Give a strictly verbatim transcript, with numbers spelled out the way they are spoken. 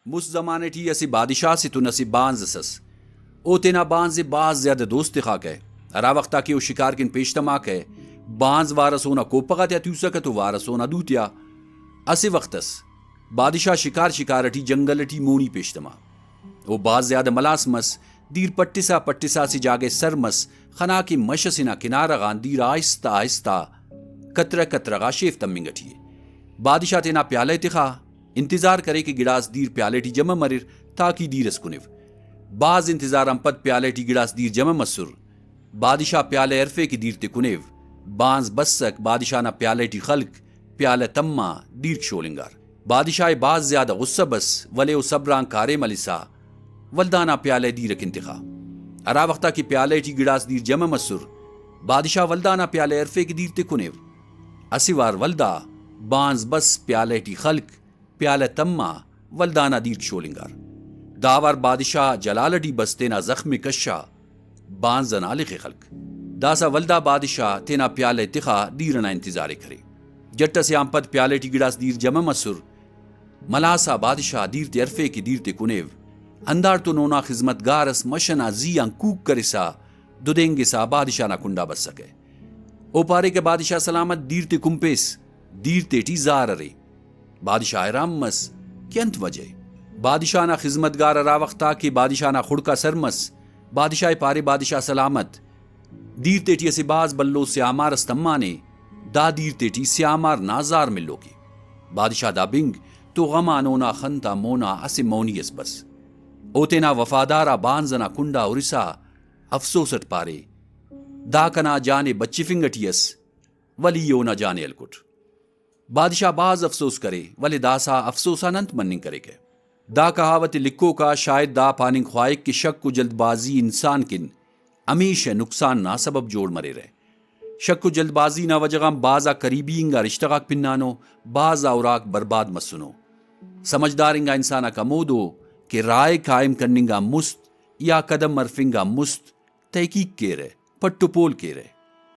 مست زمانہ ٹی اسہ بادشاہ سے تون اسہ بانز اس ئس۔ او تینا بانز ءِ بھاز زیادہ دوست تخاکہ۔ ہرا وخت آ کہ او شکار کن پیش تماکہ، بانز وارس اونا کوپہ غاتیا تیوسکہ تو وارس اونا دوتیا۔ اسہ وخت اس بادشاہ شکار شکار ٹی جنگل ٹی مونی پیش تما۔ او بھاز زیادہ ملاس مس، دیر پٹسا پٹسا اسہ جاگہ ئے سر مس، خنا کہ مش ئسے نا کنارہ غان دیر آہستہ آہستہ قطرہ قطرہ غا شیف تمنگ ٹی ءِ۔ بادشاہ تینا پیالہ ئے تخا، انتظار کرے کہ گڑاس دیر پیالہ ٹی جمع مریر تاکہ دیر ئس کنیو۔ بھاز انتظار آن پد پیالہ ٹی گڑاس دیر جمع مسر۔ بادشاہ پیالہ ئے ہرفے کہ دیر تے کنیو۔ بانز بسک، بادشاہ نا پیالہ ٹی خلک، پیالہ تما، دیرک شولنگار۔ بادشاہ ئے بھاز زیادہ غصہ بس، ولے او صبر آن کاریم ہلسا ولدانا پیالہ ئے دیر ئکن تخا۔ ہرا وخت آ کہ پیالہ ٹی گڑاس دیر جمع مسر، بادشاہ ولدانا پیالہ ئے ہرفے کہ دیر تے کنیو۔ اسہ وار ولدا بانز بس، پیالہ ٹی خلک، پیالہ تما، ولدانا دیرک شولنگار۔ دا وار بادشاہ جلال ٹی بس، تینا زخم ئے کشا، بانز ئنا لخ ئے خلک۔ داسہ ولدا بادشاہ تینا پیالہ ئے تخا دیر ئنا انتظار ئے کرے۔ جٹ ئسے آن پد پیالہ ٹی گڑاس دیر جمع مسر۔ ملاسا بادشاہ دیر تے ہرفے کہ دیر تے کنیو۔ ہنداڑتون اونا خذمتگار ئس مش ئنا زی آن کوک کرسا ددینگسا بادشاہ نا کنڈا بسکہ۔ او پارے کہ بادشاہ سلامت، دیر تے کنپیس، دیر تیٹی زار ارے۔ بادشاہ حیران مس کہ انت وجہ ءِ۔ بادشاہ نا خذمتگار ہرا وخت آ کہ بادشاہ نا خڑک آ سر مس، بادشاہ ءِ پارے، بادشاہ سلامت، دیر تیٹی اسہ بھاز بھلو سیامار اس تمانے، دا دیر تیٹی سیامار نا زار ملوک ءِ۔ بادشاہ دا بنگ تو غم آن اونا خن تا مونا اسہ مونی اس بس۔ او تینا وفادار آ بانز ئنا کنڈا ہرسا افسوس اٹ پارے، دا کنا جان ئے بچفنگ ٹی ئس، ولے ای اونا جان ئے ہلکٹ۔ بادشاہ بھاز افسوس کرے، ولے داسہ افسوس آن انت مننگ کریکہ؟ دا کہاوت ئے لکھوک آ شاید دا پاننگ خواہک کہ شک و جلد بازی انسان کن ہمیشہ نقصان نا سبب جوڑ مریرہ۔ شک و جلد بازی نا وجہ غان بھاز آ قریبی انگا رشتہ غاک پنانو، بھاز آ اراک برباد مسنو۔ سمجھدار انگا انسان آک ہمودو کہ رائے قائم کننگ آن مست یا قدم ہرفنگ آن مست تحقیق کیرہ، پٹ و پول کیرہ۔